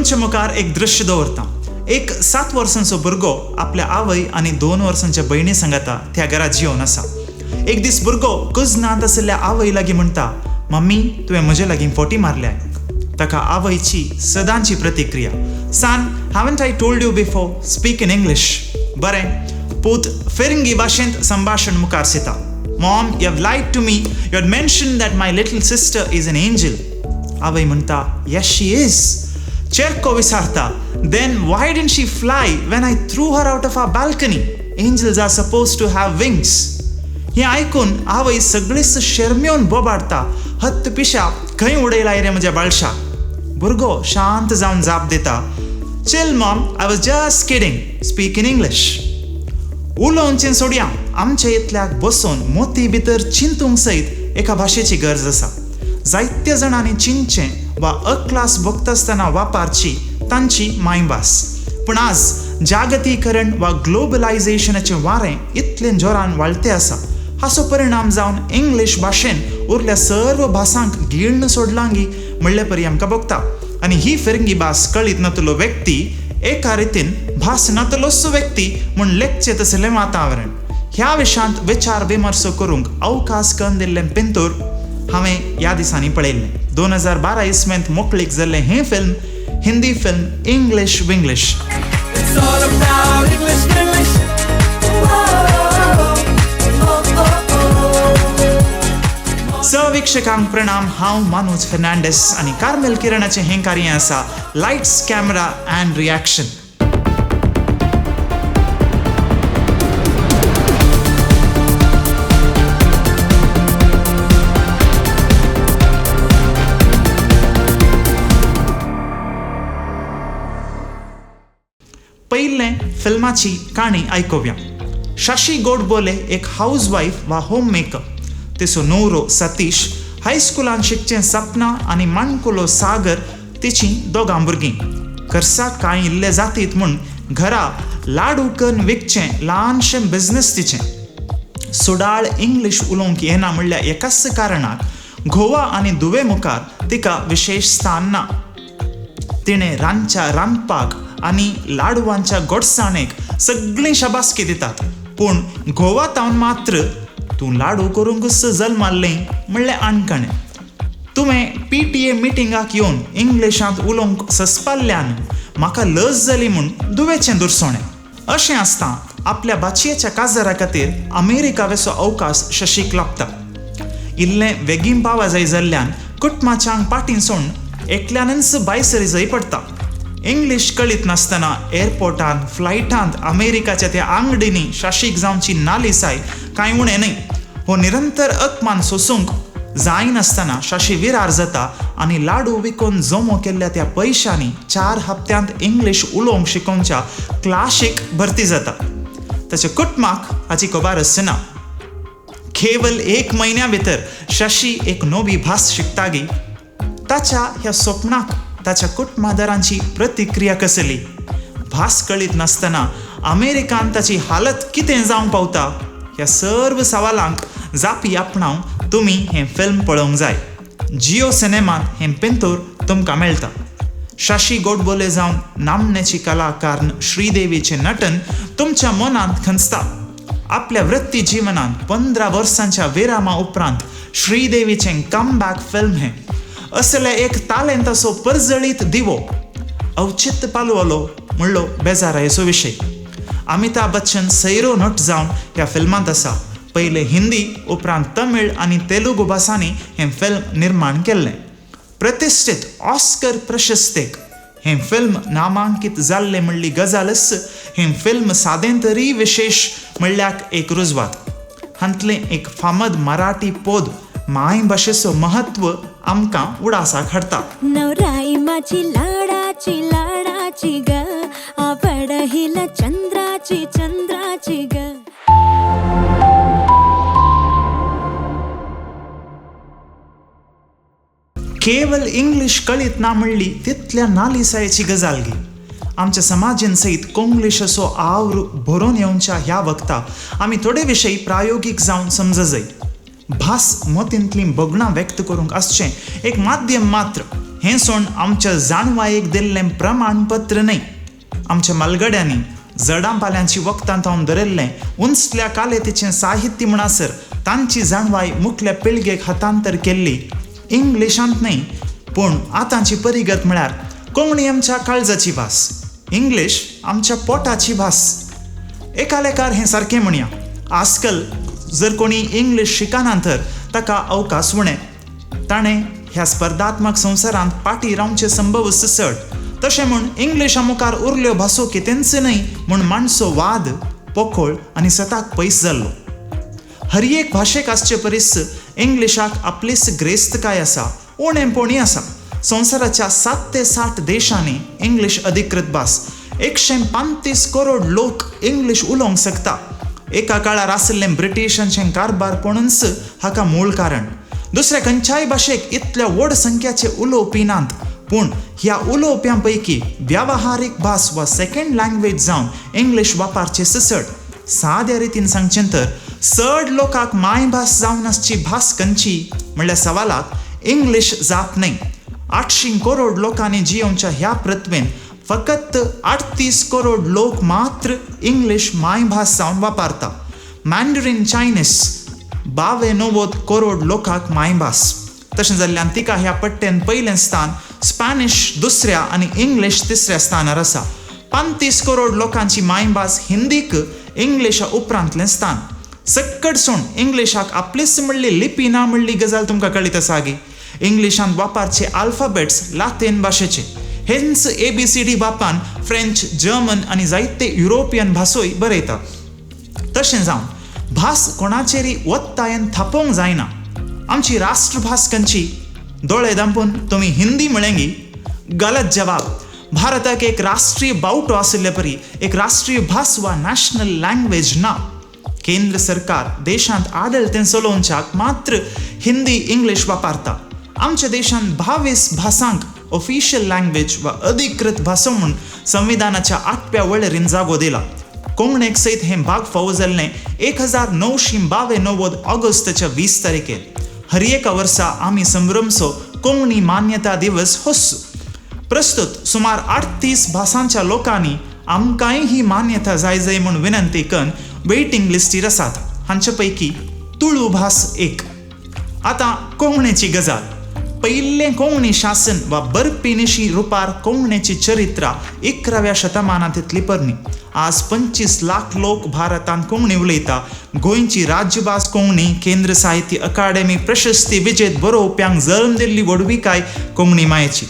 तुमचे मुखार एक दृश्य दवरता. एक 7 वर्सांचो भुरगो आपल्या आवय आनी 2 वर्सांच्या भयणी सांगता त्या घरा जिवन आसा. एक दीस भुरगो कुजनांत आशिल्ल्या आवय लागीं म्हणटा, मम्मी तुवें म्हजे लागीं फोटी मारल्या. ताका आवयची सदांची प्रतिक्रिया, son haven't I told you before, speak in English. बरें, पूत फिरंगी भाशेंत संभाशण मुखार सिता. Mom, you have lied to me. You had mentioned that my little sister is an angel. आवय म्हणटा, yes she is. चेरको विचारता, then why didn't she fly when I threw her out of our balcony? Angels are supposed to have wings. हें आयकून आवय सगळीच शर्मेवन बोबाडटा, हत्त पिशा खंय उडयलाय रे म्हज्या बाळशा. भुरगो शांत जावन जाप दिता, chill mom, I was just kidding, speak in English. उलोवचें सोडया, आमच्या इतल्याक बसून मोती भितर चिंतूंक सयत एका भाशेची गरज आसा. जायत्या जाणांनी चिंतचें वा अक्लास भोगतासतना वापरची तांची मायभास. पूण आज जागतीकरण वा ग्लोबलायझेशनाचें वारें इतलें जोरान वाळतें आसा, हाचो परिणाम जावन इंग्लीश भाशेन उरल्या सर्व भासांक गिळ्ण सोडलांगी म्हणले परी आमकां भोगता. आनी ही फिरंगी भास कळीत नातलो व्यक्ती एका रितीन भास नातलोच व्यक्ती म्हूण लेखचें तसलें वातावरण. ह्या विशयांत विचार विमर्श करूंक अवकाश करून दिल्लें पिंतूर हांवें ह्या दिसांनी पळयल्लें. 2012 इसवेंत मोकळीक जाल्लें हें film Hindi film English Vinglish. सवीक्षकांक प्रणाम. हांव मनोज फेर्नांडीस आनी कार्मेल किरणाचें हें कार्य आसा लायट्स कॅमेरा अँड रिएक्शन. पयलें फिल्माची काणी आयकुया. शशी गोडबोले एक हावज वायफ वा होम मेकर. तिचो न्हवरो सतीश, हायस्कुलान शिकचें सपना आनी माणकुलो सागर तिचीं दोगां भुरगीं. खर्चाक कांय इल्ले जातीत म्हूण घरा लाडू करून विकचें ल्हानशें बिजनस तिचें. सुडाळ इंग्लीश उलोवंक येना म्हणल्या एकाच कारणाक गोवा आनी दुवे मुखार तिका विशेश स्थान ना. तिणें रांदच्या रांदपाक आनी लाडवांच्या गोडसाणेक सगळीं शाबासकी दितात, पूण गोवा तावन मात्र तूं लाडू करूंकच जल्माल्लें म्हणलें आणकणें. तुवें PTA मिटिंगाक येवन इंग्लिशांत उलोवंक ससपाल्ल्यान म्हाका लज जाली म्हूण दुवेचें दुरसोणें. अशें आसता आपल्या भाचयेच्या काजारा खातीर अमेरिका वेसो अवकाश शशीक लाबता. इल्लें बेगीन पावा जाय जाल्ल्यान कुटुंबाच्यांक पाटीं सोडून एकल्यानच भायसरी जय पडटा. इंग्लीश कळीत नासतना एअरपोर्टांत फ्लायटांत अमेरिकाच्या त्या आंगडींनी शशीक जावची नालिसाय कांय उणें न्हय. हो निरंतर अपमान सोसूंक जायनासतना शशी विरार जाता आनी लाडू विकून जमो केल्ल्या त्या पयशांनी 4 हप्त्यांत इंग्लीश उलोवंक शिकोवच्या क्लाशीक भरती जाता. ताच्या कुटुंबाक हाची खबर आसना. केवल 1 म्हयन्या भितर शशी एक नवी भास शिकतागी. ताच्या ह्या स्वप्नाक ताच्या कुटुंबादारांची प्रतिक्रिया कसली? भास कळीत नासतना अमेरिकान ताची हालत कितें जावंक पावता? ह्या सर्व सवालांक जापी आपणावन तुमी हें फिल्म पळोवंक जाय. जियो सिनेमांत हें पिंतूर तुमकां मेळटा. शशी गोडबोले जावन नामनेची कलाकार श्रीदेवीचें नटन तुमच्या मनांत खंचता. आपल्या वृत्ती जिवनांत 15 वर्सांच्या विरामा उपरांत श्रीदेवीचें कमबॅक फिल्म हें. असले एक तालेंताचो परजळीत दिवो अवचित पालवलो म्हणलो बेजारायेचो विशय. अमिताभ बच्चन सैरो नट जावन ह्या फिल्मांत आसा. पयले हिंदी उपरांत तमिळ आनी तेलुगू भासांनी हें फिल्म निर्माण केल्लें. प्रतिश्ठीत ऑस्कर प्रशस्तीक हें फिल्म नामांकीत जाल्लें म्हणली गजालच हें फिल्म सादें तरी विशेश म्हणल्याक एक रुजवात. हांतलें एक फामद मराठी पद मायभाशेचो महत्व आमकां उडासाक हाडटा. नवराई माझी लाडाची लाडाची ग, आवड हिला चंद्राची चंद्राची ग. केवल इंग्लीश कळीत ना म्हणली तितल्या नालिसायेची गजाल गी. आमच्या समाजेन सयत कोंग्लिशाचो आवर भरून येवच्या ह्या वक्ता आमी थोडे विशय प्रायोगीक जावन समजजय. भास मतींतलीं भगणां व्यक्त करूंक आसचें एक माध्यम मात्र. हें सोण आमच्या जाणवायेक दिल्लें प्रमाणपत्र न्हय. आमच्या मालगड्यांनी जडांपाल्यांची वखदां तावन धरिल्लें उंचल्या कालेतीचें साहित्य म्हणसर तांची जाणवाय मुखल्या पिळगेक हातांतर केल्ली इंग्लिशांत न्हय. पूण आतांची परिगत म्हळ्यार कोंकणी आमच्या काळजाची भास, इंग्लीश आमच्या पोटाची भास. एका लेखार हें सारकें म्हणया, आजकाल जर कोणी इंग्लीश शिकना तर ताका अवकाश उणें, ताणें ह्या स्पर्धात्मक संवसारांत पाटी रावचें संभव चड. तशें म्हूण इंग्लिशा मुखार उरल्यो भासो कितेंच न्हय म्हूण माणसो वाद पोखोळ आनी सताक पयस जाल्लो. हर एक भाशेक आसचे परीस इंग्लिशाक आपलीच ग्रेस्तकाय आसा, उणेंपणी आसा. संवसाराच्या 7 ते 60 देशांनी इंग्लीश अधिकृत भास. 135 करोड लोक इंग्लीश उलोवंक शकता. एका काळार आशिल्लें ब्रिटिशांचें कारभारपणूच हाका मूळ कारण. दुसऱ्या खंयच्याय भाशेक इतल्या व्हड संख्याचे उलोवपी नात, पूण ह्या उलोवप्यां पैकी व्यावहारीक भास वा सेकंड लँग्वेज जावन इंग्लीश वापरचे चड. साद्या रितीन सांगचें तर चड लोकांक मायभास जावन आसची भास खंयची म्हणल्यार सवालाक इंग्लीश जाप न्हय. 800 करोड लोकांनी जियोवच्या ह्या पृथ्वेन फकत 38 करोड लोक मात्र इंग्लीश मायभास जावन वापरता. मँडरीन चायनीस 92 करोड लोकांक मायभास. तशें जाल्ल्यान तिका ह्या पट्टेन पयलें स्थान, स्पॅनिश दुसऱ्या आनी इंग्लीश तिसऱ्या स्थानार आसा. 35 करोड लोकांची मायभास हिंदीक इंग्लिशा उपरांतलें स्थान. सक्कड सोण इंग्लिशाक आपलीच म्हणली लिपी ना म्हणली गजाल तुमकां कळीत आसा गी. इंग्लिशांत वापरचे आल्फाबेट्स लातीन भाशेचे, हेंच ABCD बापान फ्रेंच, जर्मन आनी जायते युरोपियन भासोय बरयता. तशें जावन भास कोणाचेरी ओत्तायेन थापोवंक जायना. आमची राष्ट्रभास खंयची? दोळे दांपून तुमी हिंदी म्हळेंगी? गलत जवाब. भारताक एक राष्ट्रीय बावटो आशिल्ले परी एक राष्ट्रीय भास वा नॅशनल लँग्वेज ना. केंद्र सरकार देशांत आडळतें चलोवच्याक मात्र हिंदी इंग्लीश वापरता. आमच्या देशांत 22 भासांक ऑफिशियल लँग्वेज वा अधिकृत भासो म्हूण संविधानाच्या 8व्या वळेरीन जागो दिला. कोंकणीक सयत हें भाग फावो जाल्लें 1992 ऑगस्टाच्या 20 तारखेर. हर एका वर्सा आमी संभ्रमचो कोंकणी मान्यता दिवस होस. प्रस्तुत सुमार 38 भासांच्या लोकांनी आमकांय ही मान्यता जाय जाय म्हूण विनंती करून वेटिंग लिस्टीर आसात. हांचे पैकी तुळू भास एक. आतां कोंकणीची गजाल. पयलें कोंकणी शासन वा बरपी रुपार कोंकणीची चरित्रा 11व्या शतमानांत इतली परणी. आज 25 लाख लोक भारतांत कोंकणी उलयता. गोंयची राज्यभास कोंकणी केंद्र साहित्य अकादेमी प्रशस्ती विजेत बरोवप्यांक जल्म दिल्ली व्हडविकाय कोंकणी मायेची.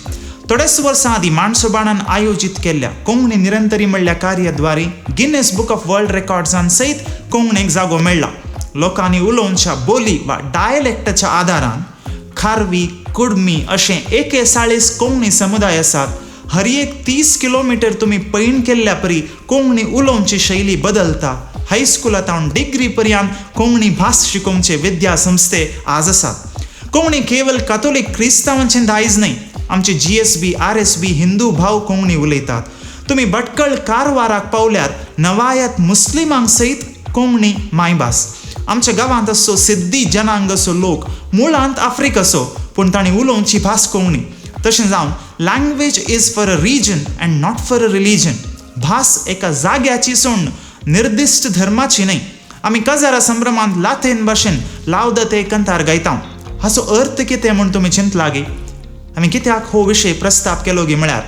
थोड्याच वर्सां आदीं माणसोबाणान आयोजीत केल्ल्या कोंकणी निरंतरी म्हणल्या कार्याद्वारे गिनेस बुक ऑफ वर्ल्ड रेकॉर्ड्सान सयत कोंकणीक जागो मेळ्ळा. लोकांनी उलोवच्या बोली वा डायलेक्टाच्या आदारान खारवी, कुडमी अशें 41 कोंकणी समुदाय आसात. हर एक 30 किलोमिटर तुमी पैण केल्ल्या परी कोंकणी उलोवची शैली बदलता. हायस्कुलांत डिग्री पर्यंत कोंकणी भास शिकोवचे विद्या संस्थे आज आसात. कोंकणी केवल कातोलीक क्रिस्तांवांचें दायज न्हय, आमचे GSB, RSB Hindu भाव कोंकणी उलयतात. तुमी भटकळ कारवाराक पावल्यार नवायत मुस्लिमांक सयत कोंकणी मायभास. आमच्या गांवांत असो सिद्धी जनांग असो लोक मुळांत आफ्रिकाचो, पूण तांणी उलोवची भास कोंकणी. तशें जावन language is for a region and not for a religion. भास एका जाग्याची सोडून निर्दिश्ट धर्माची न्हय. आमी कजारा संभ्रमांत लातीन भाशेन लावदते कंतार गायता. हाचो अर्थ कितें म्हूण तुमी चिंतलागी? आमी कित्याक हो विशय प्रस्ताप केलो गी म्हळ्यार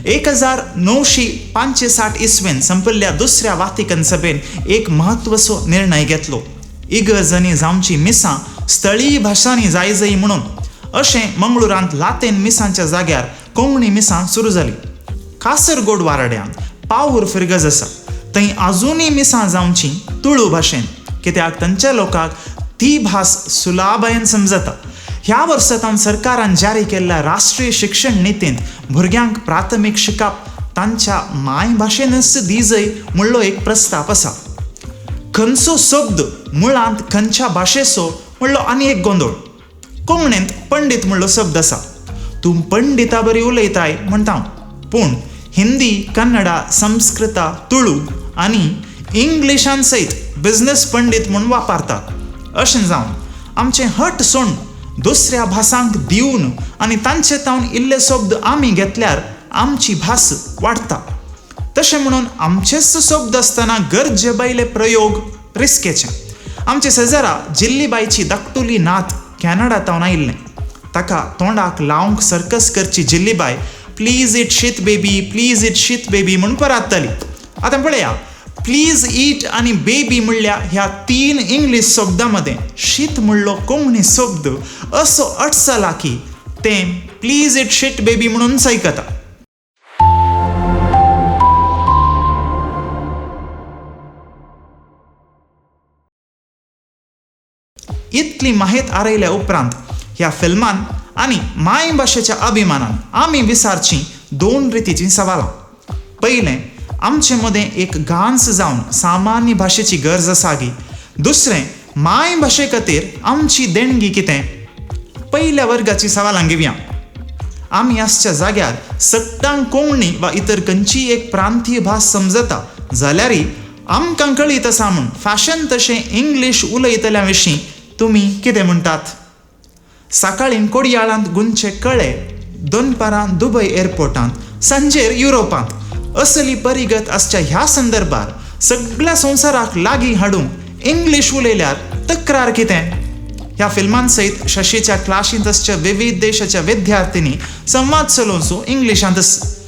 1965 इसवेन संपल्ल्या दुसऱ्या वातिकन सभेन एक म्हत्वाचो निर्णय घेतलो. इगर्जांनी जावची मिसां स्थळीय भाशांनी जाय जाय म्हणून. अशें मंगळुरांत लातीन मिसांच्या जाग्यार कोंकणी मिसां सुरू जाली. कासरगोड वाराड्यांत पावूर फिरगज आसा, थंय आजुनूय मिसां जावची तुळू भाशेन, कित्याक थंयच्या लोकांक ती भास सुलाभायेन समजता. ह्या वर्सांत सरकारान जारी केल्ल्या राष्ट्रीय शिक्षण नितींत भुरग्यांक प्राथमीक शिकप तांच्या मायभाशेनच दिजय म्हणलो एक प्रस्ताव आसा. खंयचो शब्द मुळांत खंयच्या भाशेचो म्हणलो आनी एक गोंदळ. कोंकणींत पंडीत म्हणलो शब्द आसा. तूं पंडिता बरी उलयताय म्हणटा, पूण हिंदी, कन्नडा, संस्कृता, तुळू आनी इंग्लिशान सयत बिजनस पंडीत म्हूण वापरतात. अशें जावन आमचें हट सोडून दुसऱ्या भासांक दिवन आनी तांचे तावन इल्ले शब्द आमी घेतल्यार आमची भास वाडटा. तशें म्हणून आमचेच शब्द आसतना गरजे भायले प्रयोग रिस्केचे. आमचे शेजारा जिल्लीबायची धाकटुली नात कॅनडा तावन आयिल्लें. ताका तोंडाक लावंक सर्कस करची जिल्लीबाय प्लीज it शीत बेबी, प्लीज it शीत बेबी म्हूण परातताली. आतां पळया, प्लीज it आनी बेबी म्हणल्या ह्या 3 इंग्लीश शब्दां मदें शीत म्हणलो कोंकणी शब्द असो अडचला की तें प्लीज it शीत बेबी म्हणून आयकता. इतली माहित आरयल्या उपरांत ह्या फिल्मान आनी मायभाशेच्या अभिमानान आमी विचारचीं 2 रितीचीं सवालां. पयलें, आमचे मदें एक गांस जावन सामान्य भाशेची गरज आसा गी? दुसरें, मायभाशे खातीर आमची देणगी कितें? पयल्या वर्गाची सवालां घेवया. आमी आसच्या जाग्यार सगटांक कोंकणी वा इतर खंयचीय एक प्रांतीय भास समजता जाल्यारय आमकां कळीत आसा म्हूण फॅशन तशें इंग्लीश उलयतल्या विशीं तुमी कितें म्हणटात? सकाळीं कोडयाळांत गुंचे कळे, दनपारां दुबय एअरपोर्टांत, सांजेर युरोपांत असली परिगत आसच्या ह्या संदर्भार सगळ्या संवसाराक लागीं हाडूंक इंग्लीश उलयल्यार तक्रार कितें? ह्या फिल्मान सयत शशीच्या क्लाशींत आसच्या विविध देशाच्या विद्यार्थ्यांनी संवाद चलोवचो इंग्लिशांतच.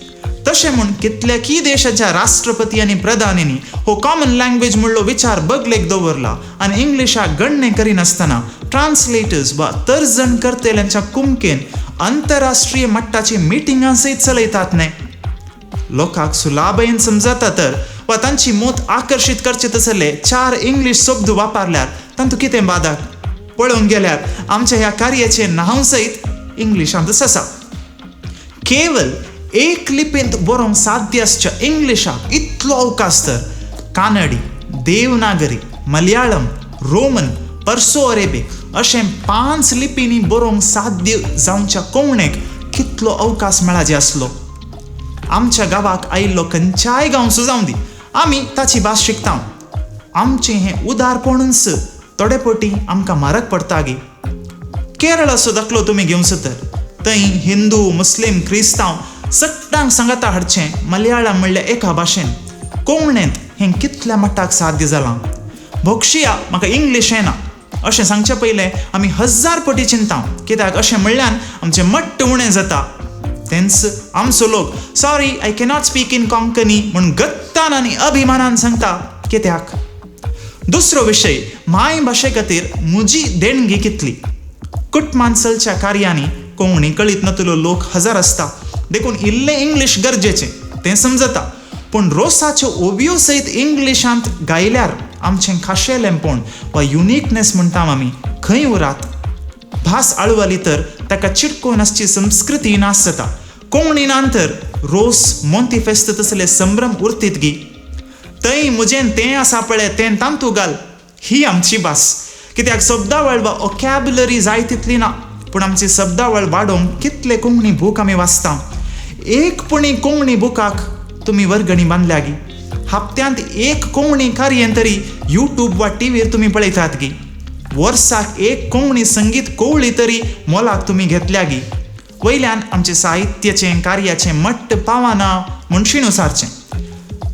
तशें म्हूण कितल्याकी देशाच्या राष्ट्रपती आनी प्रधानींनी हो कॉमन लँग्वेज म्हणलो विचार बगलेक दवरला आनी इंग्लिशाक गणणे करिनासतना ट्रान्सलेटर्स वा तर्जण करतल्यांच्या कुमकेन आंतरराष्ट्रीय मट्टाची मिटिंगां सयत चलयतात न्हय. लोकांक सुलाभयेन समजता तर वा तांची मत आकर्शीत करचे तसले 4 इंग्लीश शब्द वापरल्यार तांतूं कितें बादक? पळोवंक गेल्यार आमच्या ह्या कार्याचें नांव सयत इंग्लिशांतच आसा. केवल एक लिपींत बरोवंक साध्य आसच्या इंग्लिशाक इतलो अवकाश तर कानडी, देवनागरी, मलयाळम, रोमन, पर्सो अरेबीक अशें 5 लिपींनी बरोवंक साध्य जावच्या कोंकणीक कितलो अवकाश मेळाजे आसलो. आमच्या गांवाक आयिल्लो खंयच्याय गांवचो जावं दी, आमी ताची भास शिकता. आमचें हें उदारपणूच थोडे पटी आमकां म्हारग पडटा गी. केरळाचो दाखलो तुमी घेवचो तर थंय हिंदू, मुस्लीम, क्रिस्तांव सगळ्यांक सांगाता हाडचें मलयाळम म्हणल्यार एका भाशेन. कोंकणींत हें कितल्या मट्टाक साध्य जालां? भोगशिया म्हाका इंग्लीश येना अशें सांगचे पयलें आमी 1000 पटी चिंता, कित्याक अशें म्हणल्यान आमचें मट्ट उणें जाता. तेंच आमचो लोक sorry I cannot speak in Konkani म्हूण गत्तान आनी अभिमानान सांगता कित्याक? दुसरो विशय, मायभाशे खातीर म्हजी देणगी कितली? कुटुंबांत चलच्या कार्यांनी कोंकणी कळीत नातलो लोक हजार आसता, देखून इल्लें इंग्लीश गरजेचें तें समजता. पूण रोसाच्यो ओवयो सयत इंग्लिशांत गायल्यार आमचें खाशेलेंपण वा युनिकनेस म्हणटा आमी खंय उरात? भास आळवाली तर ताका चिटकोवन आसची संस्कृती नास जाता. कोंकणी ना तर रोस मोंती फेस्त तसले संभ्रम उरतीत गी. थंय म्हजें तें आसा पळय तें तांतू घाल, ही आमची भास. कित्याक शब्दावळ वा वोकॅबुलरी जाय तितली ना, पूण आमची शब्दावळ वाडोवंक कितले कोंकणी बूक आमी वाचता. एक पुणी कोंकणी बुकाक तुमी वर्गणी बांदल्या गी? हप्त्यांत एक कोंकणी कार्य तरी यूट्यूब वा टीव्हीर तुमी पळयतात गी? वर्साक एक कोंकणी संगीत कोवळी तरी मोलाक तुमी घेतल्या गी? वयल्यान आमचें साहित्याचें कार्याचें मट्ट पावना म्हूण शिणूसारचें.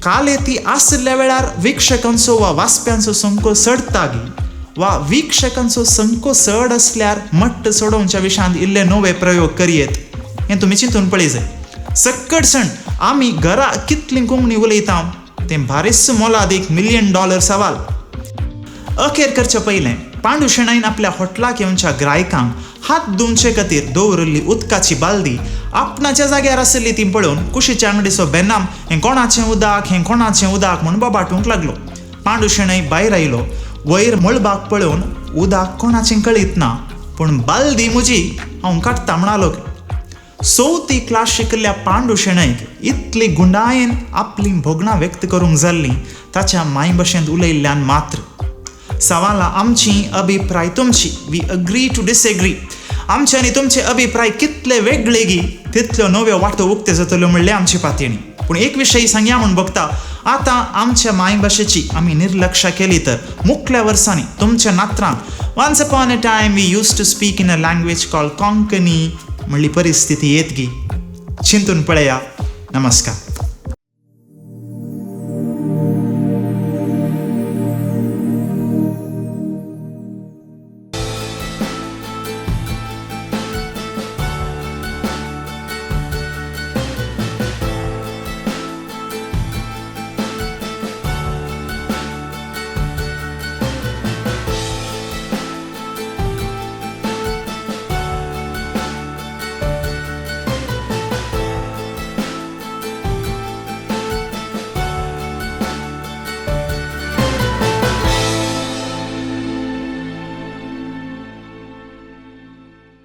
काले ती आशिल्ल्या वेळार वीक्षकांचो वा वाचप्यांचो संको चडटा गी? वा वीक्षकांचो संको चड आसल्यार मट्ट चडोवच्या विशयांत इल्ले नवे प्रयोग करयेत हें तुमी चिंतून पळय जाय. सक्कडसण आमी घरा कितली कोंकणी उलयता तें भारीच मोलादीक $1 मिलियन सवाल. अखेर करचे पयलें पांडू शेणाईन आपल्या हॉटलाक येवच्या ग्रायकांक हात धुवचे खातीर दवरिल्ली उदकाची बालदी आपणाच्या जाग्यार आशिल्ली ती पळोवन कुशीच्या आंगडीचो बेनाम हें कोणाचें उदक, हें कोणाचें उदक म्हूण बोबाटूंक लागलो. पांडू शेणै भायर आयलो. वयर मळबाक पळोवन उदक कोणाचें कळीत ना, पूण बालदी म्हजी हांव काडटा म्हणालो. चवथी क्लास शिकिल्ल्या पांडू शेणैक इतली गुंडायेन आपलीं भोगणां व्यक्त करूंक जाल्लीं ताच्या मायभाशेंत उलयल्ल्यान मात्र. सवालां आमची, अभिप्राय तुमची. We agree to disagree. आमचे आनी तुमचे अभिप्राय कितले वेगळे गी तितल्यो नव्यो वाटो उक्त्यो जातल्यो म्हणल्यार आमची पातयेणी. पूण एक विशय सांगया म्हूण बघता, आतां आमच्या मायभाशेची आमी निर्लक्षा केली तर मुखल्या वर्सांनी तुमच्या नात्रांक Once upon a time we used to speak in a language called Konkani म्हणली परिस्थिती येत गी? चिंतून पळया. नमस्कार.